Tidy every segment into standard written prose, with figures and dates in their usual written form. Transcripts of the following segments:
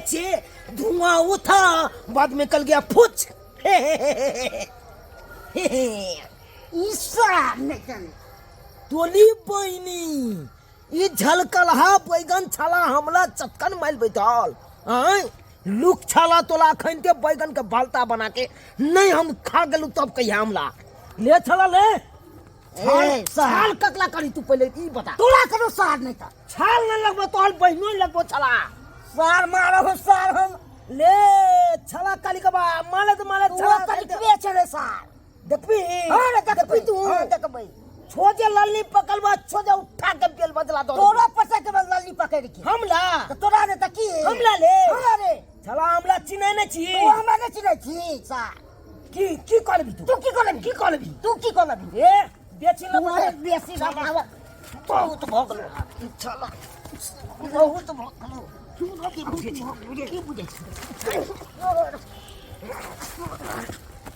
छियै धुआं उठा बाद में कल गया फुच। ई सार नहि जाने। टोली बहिनी, ई झलकलहा बैगन छाला हमला चटकन माइल बैठल आँय। लुक छाला तोला अखन के बैगन के बालता बना के नहीं हम खा गेलू तब कहिया हमला ले छला ले। ए, सार। छाल ककला करी तू पहले ई बता। तोला करो सार नहीं था। छाल न लगबो तोहर बहिनो लगबो छला। सार मारो हो सार हम। ले छला काली के बा माले तो माले तू छला करी के छले सार। देखबी? हाँ रे, देखबी देखबी तू? हाँ, देखबी। छो जे लल्ली पकड़बा छो जे उठा के बेल बदला दो। तोरा पता के बदला लल्ली पकड़ के। हमला? तो तोरा ने त की? हमला ले। हमरा रे। छला हमला चिन्है नै छी। तू हमरा नै चिन्है छी सार। की की करबी तू? तू की करबी? की करबी? तू की करबी? ए बेची तू लबो। बेसी लबो। बहुत भऽ गेलो छला, बहुत भऽ गेलो। की बुझै छी? की बुझै छी?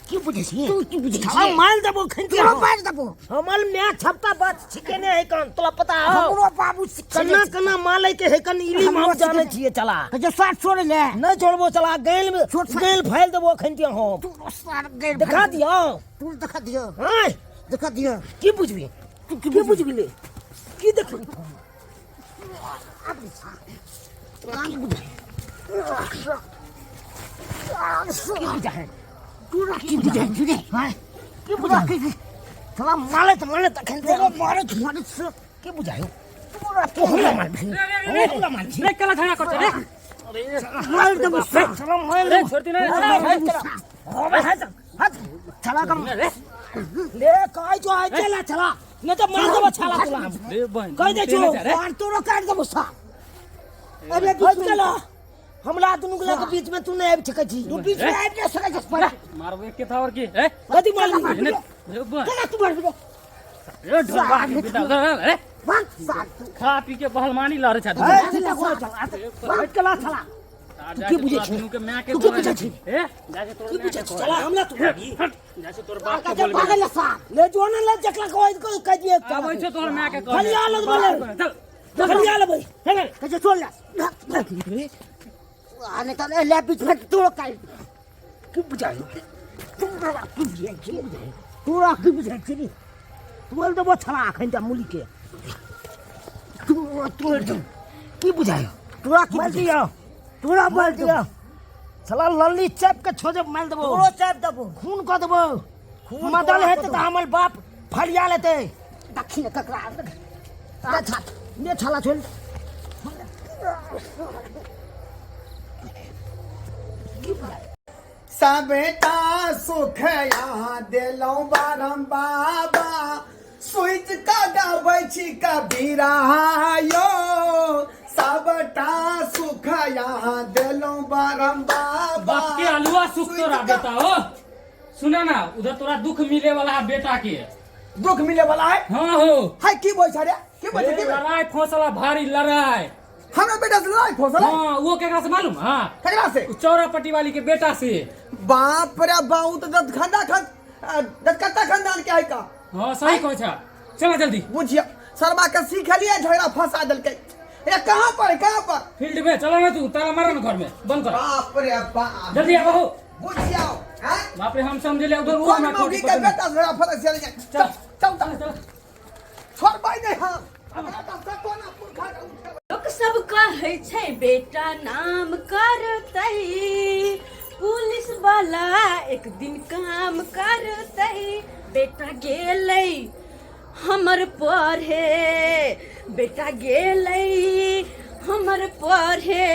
की बुझै छी? तू की बुझै छी? छला मार देबो खन। तोरा मार देबो। हमर my छपटा बात छिकेने है कन तोरा पता हो? हमरो बाबू सिखेने। कना कना मालै के है कन इली हम हमरो जानै सिखेने। छियै चला। जे साथ छोड़ ले। नहीं छोड़बो चला, गैल में छोड़, छोड़। गैल फैल देबो अखन ते हम। तू सार गैल देखा फैल। दियो। तू देखा दियो। हां देखा दियो। की बुझबी? तू की की बुझबी ले? की देखबी? अब की बुझे? की बुझे? तू की बुझे रे? हां की बुझे? चला माले त माले त अखन ते तोरा मारे मारे से। की बुझायो? तोरा तू हमरा मारबी? हमरा मारबी? रे केला झगड़ा करते रे। मार देबो। चला मार रे छोड़ती ना रे। होबे है हट चला कम रे ले कहै छौ आइ चला चला नहीं तो मार देबो छाला तोला। रे बहन कहि दै छौ। मार तोरो काट देबो सार। अरे बीच चला हमला दुनू गोला के बीच में तू नहीं आबि सकै छी। तू बीच में आबि नहि सकै छस पर। मारबो एक के था और की ए कथी मारबी? रे बहन केना तू मारबी रे? रे ढोलवा के बेटा रे। भाग सार तू। खा पी के पहलवानी लड़े छ। ए, चला चला हट चला चला। तू की बुझै छी? तू की बुझै छी? ए जाके तोर की बुझै छी? चला हमला तू मारबी? जाके तोर बाप के के बोलबे। पागल है सार। ले जो ने ले जकला को कह दिए। आबै छौ तोहर my के कहने। खलिया लगबे। चल खलिया लेबै। हे कहे छोड़ ले। आ नहीं तो ले बीच में तोरो काट। की बुझायो? तू की बुझै छी? तोरा की बुझै छी? तोड़ देबो छला अखन त मूली के। तू तोड़ दे। की बुझायो? तोरा की मार बुझै? दियो। तोरा मार मार दियो दियो। छला लल्ली चाप के छोजे मार देबो। तोरो चाप देबो। खून क देबो। खून मदल तोरा हेतै कऽ त देबो। हमर बाप फरिया लेतै। दक्षिण ककरा अच्छा ले छला छोड़। सबटा सुख यहाँ देलहुँ बारम बाबा, स्विच कऽ गाबै छी कबीरा यो। सबटा सुख यहाँ देलहुँ बारम बाबा। बाप के अलुआ सुख तोरा बेटा हो। सुना ना उधर तोरा दुख मिले वाला है बेटा के। दुख मिले वाला है? हाँ हो। हाय की बोल छे रे? की बोल छे? ए, की बोल? लड़ाई फौसला भारी लड़ाई। हमरा बेटा से लड़ाई फौसला? हाँ, वो केकरा से मालूम? हाँ। केकरा से? उ चौरा पट्टी वाली के बेटा से। बाप रे बाप, तो दतखंडा खन, दतकत्ता खानदान के है का? हाँ सही कहै छा। चला जल्दी। बुझिया सरवा के सीखलिए झगड़ा फंसा देलकै। ए कहाँ पर है, कहाँ पर? फील्ड में चला ना तू, ताला मारा ना घर में बंद कर। बाप रे बाप। जल्दी आओ। बुझिया हैं? बाप रे हम समझे ले उधर वो कौन ना मौगी के बेटा झगड़ा फंसा चले जाए। चल। चल चल चल। छोड़ भाई नहीं हम। हमरा तो सब कोना पुरखा के उठे। लोक सब कहै छै बेटा नाम करतै, पुलिस वाला एक दिन काम करतै। बेटा गेलै हमर पढ़े, बेटा गेलै हमर पढ़े।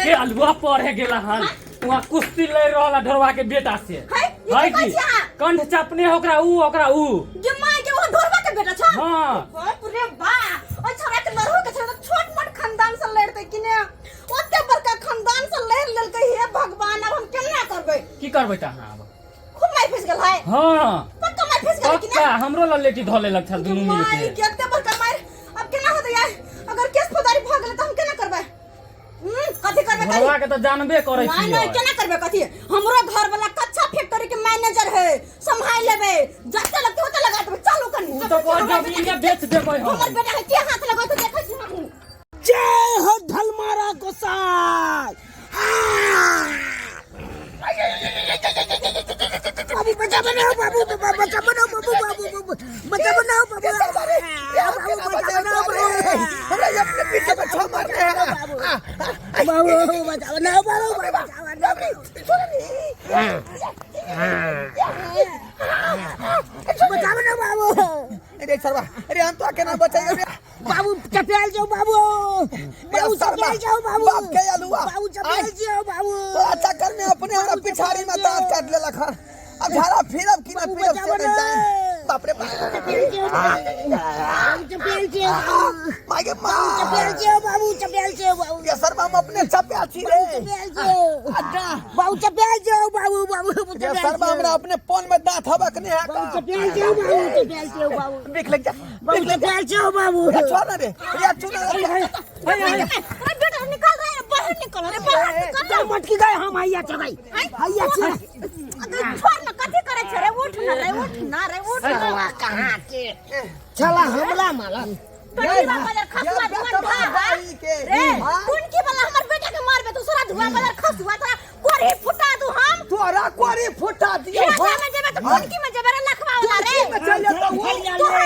के अलुआ पढ़े गेला हन वहाँ कुश्ती लड़ रहल ढोरवा के बेटा से। है, ई है की कहै की? छी अहाँ? कंठ चापने ओकरा ऊ ओकरा ऊ। गे my गे, ओ ढोरवा के बेटा छ? हाँ। बाप रे बा, ओइ छोरा के लड़हो के छौ त छोट मोट खानदान से लड़तै कि ने, ओते बड़का खानदान से लड़ लेलकै। हे भगवान, अब हम केना करबै? की करबै त अहाँ अब? खूब मार फंस गेल है। हाँ। पक्का मार फंस गेल कि ने? पक्का हमरो ललेटी धऽ लेलक छल दुनू मिल माय के। के एते बड़का मार, अब केना होतै यार? अगर केस फौजदारी भऽ गेलै त हम केना करबै? कथी करबै? घरवा के त जानबे करै नहीं छियै। नहीं, केना करबै कथी? हमरो घर वाला कच्चा फैक्ट्री के मैनेजर है, संभाल लेबै, जते लगतै ओते लगा देबै। चलू कनी। उ त कहै जमीने बेच देबै हम। हमर बेटा के के हाथ लगतै देखै छी हमहूँ। जय हो ढलमारा गोसाई। बाबू बचाओ ना बाबू बचाओ ना। बचाओ ना बाबू। अरे सरवा, अरे हम तो केना बचाइए? बाबू चपेल जाओ बाबू, बाबू चपेल जाओ बाबू। बाप के अलुआ। बाबू चपेल जाओ बाबू। तोरा चक्कर में अपने हमरा पिछाड़ी में दांत काट लेलक हन। अब झाड़ा फिरब कि ना बाबू फिरब से बचाओ नहीं ना। जाए। बाप रे बाप। चपेल जाओ बाबू, चपेल जाओ बाबू। माय गे माँ। चपेल जाओ बाबू, चपेल जाओ बाबू। ये सरवा हम अपने चपेल छी रे। चपेल जाओ बाबू, चपेल जाओ बाबू, बाबू ये चपेल सरवा जाओ। हमरा अपने पोन में दांत हबक नहीं है। बाबू चपेल जाओ बाबू, चपेल जाओ बाबू। बिक लग जा। बाबू चपेल जाओ बाबू। ये छोड़ ना रे, ये चुना रे। अरे बेटा निकल रहे, बाहर निकल रे, बाहर निकल। चल मटकी गए हम आइया चगाई आइया चल। अरे छोड़ ना, कथी करे छे रे? उठ ना रे, उठ ना रे, उठ ना। कहाँ के चला हमला माला टोटकी बाजार खसुआ ये धुआं बेटा ढा भाई के। रे। हाँ। कुनकी वाला हमर बेटा के मारबे तू? सारा धुआं बाजार खसुआ, तोरा कोरही फुटा दू हम। तोरा कोरी फुटा दियो। हिरासा में जेबे तो कुनकी में जेबे रे लखवा वाला रे? में चल जाता हूँ। तोरा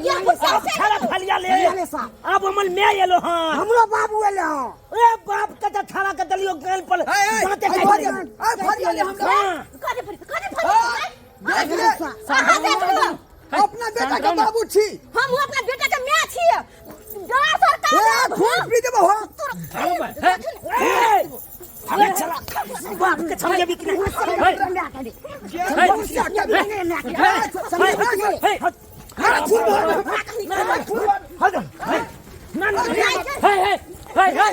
ये गुस्सा से छला फलिया ले अब अमल में एलो। हां हमरो बाबू एले हँ। ए बाप के त थारा के दलियो गाल पर ए, ए, दांते ए, काटि फरिया, देलियो। ए, फरिया ले हमरा। हाँ। कथी फरी, कथी फरी? देख ले। अहाँ देख लो। अपना बेटा के बाबू छी। हम अपना बेटा के माय छियै, डर सरकार। ए, खून पी देबो हो। ए, अबे चला बाप के समझबी कि नहीं? ना ना। हे हे हे हे।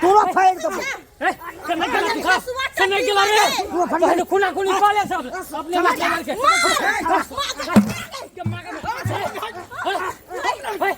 तोरा फाड़ देबो। हे, कने गेला तू? कने गेला रे? पहले खुना खुनी पाले सब अपने में चल के के मार के। हे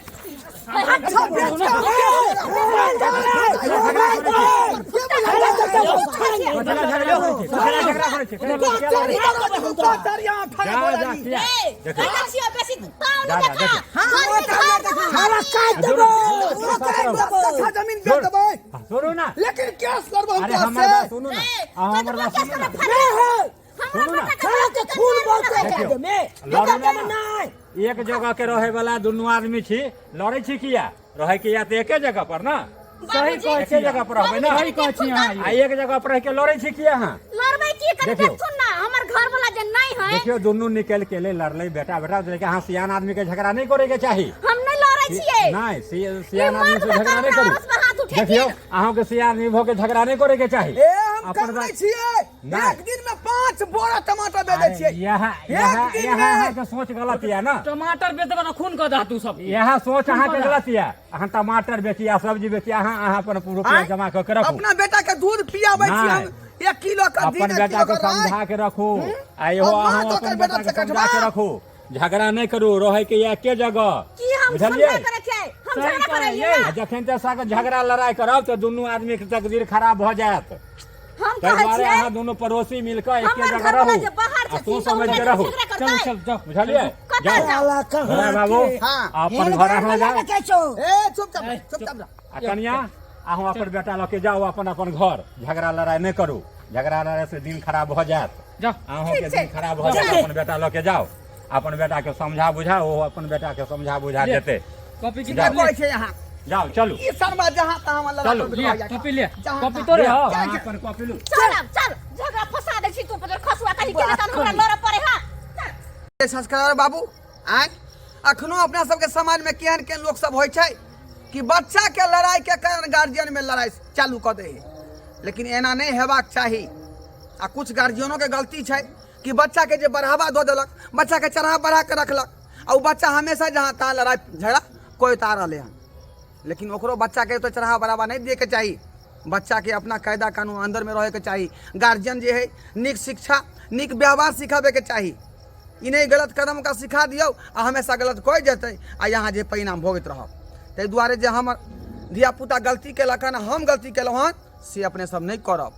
साला काट देबो, तोरा काट देबो। जमीन बेच देबै। सुनू ना। लेकिन केस करबो हम अरे तोरा हमर बात से। सुनू ना, आ हमर बात सुनू ना। सुनू ना। साला के खून बहुते कर दे में लड़ू ना। नहीं। एक जगह के रहे वाला दुनू आदमी छी, लड़े छी किया? रहे के या तऽ एके जगह पर ना। सही कहै एके जगह पर रहबै ना। सही कहै छी अहाँ। आ एक जगह पर रह के लड़े छी किया अहाँ? लड़बै की कनि? देखियौ। देखथुन ना, हमर घर वाला जे नहीं है। देखियौ, दुनू निकल के ले लड़ले बेटा बेटा, लेकिन अहाँ सियान आदमी के झगड़ा नहीं करे के चाही। हम नहीं लड़ै छियै। नहीं, सियान ई आदमी से मर्द झगड़ा नहीं भऽ करू। कऽ हाथ उठेथिन। देखियौ, अहाँके सियान आदमी भऽ के झगड़ा नहीं करे के चाही। ए, हम अपन कम नहीं बात- छियै। नहीं। एक दिन में 5 बोरा टमाटर बेचै अरे छियै। यहाँ एक यहाँ दिन यहाँ में। अहाँके सोच गलत यऽ ना। टमाटर बेचबा तऽ खून कऽ दह तू सब। यहाँ सोच अहाँके गलत यऽ। अहाँ टमाटर बेची आ सब्जी बेची, अहाँ अहाँ अपन रुपया आँय? जमा कऽ के रखू। अपना बेटा के दूध पियाबै छी हम नहीं। 1 किलो के दिन, अपन 1 बेटा किलो के के राय। समझा के रखू आ इहो और माँ अहाँ तो अपन ओकर बेटा बेटा के से समझा के कटवा। रखू, झगड़ा नहीं करू, रहे के एके जगह। की हम बुझलियै? झगड़ा करै छियै? हम सही झगड़ा करै कहलियै। छियै? आ जखन तक साके झगड़ा लड़ाई करब तऽ दुनू आदमी के तकदीर खराब भऽ जायत। हम ताहि कहै दुआरे छियै अहाँ दुनू पड़ोसी मिल कऽ एके हमर जगह घर वाला रहू जे बाहर आ छथिन सोच तऽ समझ हुनका के रहू। झगड़ा चलू करतै। चल जाओ। बुझलियै? कतऽ जाउ। जाउ? साला कहाँ बड़ा बाबू के? हाँ। अपन घर अहाँ जाउ। के छौ? ए, चुपचाप रह, चुपचाप रह। आ कनिया, अहूँ अपन बेटा लऽ के जाउ अपन अपन घर, झगड़ा लड़ाई नहि करू, झगड़ा लड़ाई से दिन खराब भऽ जायत। जाओ। अहूँके दिन खराब भऽ जायत। अपन बेटा लऽ के जाउ, अपन बेटा के समझा बुझा, ओहो अपन बेटा के समझा बुझा ले। देतै। कॉपी की किताब ले। कहै छै यहाँ? जाउ, चलू। ई सरवा जहाँ तहाँ लड़ा चलू। कर ले रहैया। कॉपी ले। जहाँ कॉपी तहाँ। तोरे हौ। अहाँ अपन कॉपी लू। चल आब, चल, झगड़ा फंसा दै छी तू पर खसुआ, कहीं के तहन हमरा लड़ऽ पड़े। हां चल। ए संस्कार बाबू, आँय, अखनो अपना सबके समाज में केहन केहन लोक सब होइ छै कि बच्चा के लड़ाई के कारण गार्जियन में लड़ाई चालू कऽ दै है, लेकिन एना नहि हेबाक चाही। आ कुछ गार्जियनो के गलती छै कि बच्चा के जे बढ़ावा दऽ देलक, बच्चा के चढ़ा बढ़ा के रखलक, आ ओ बच्चा हमेशा जहाँ तहाँ लड़ाई झगड़ा करता रहलै हन। लेकिन ओकरो बच्चा के तो चढ़ा बढ़ावा नहि दिएके चाही। बच्चा के अपना कायदा कानून अंदर में रहैके चाही। गार्जियन जे है, नीक शिक्षा नीक व्यवहार सिखाबैके चाही। ई नहि गलत कदम का सिखा दियौ आ हमेशा गलत कहि जेतै आ यहाँ जे परिणाम भोगैत रहब। ताहि दुआरे जे हमर धियापुता गलती केलक हन, हम गलती केलहुँ हन, से अपने सब नहि करब।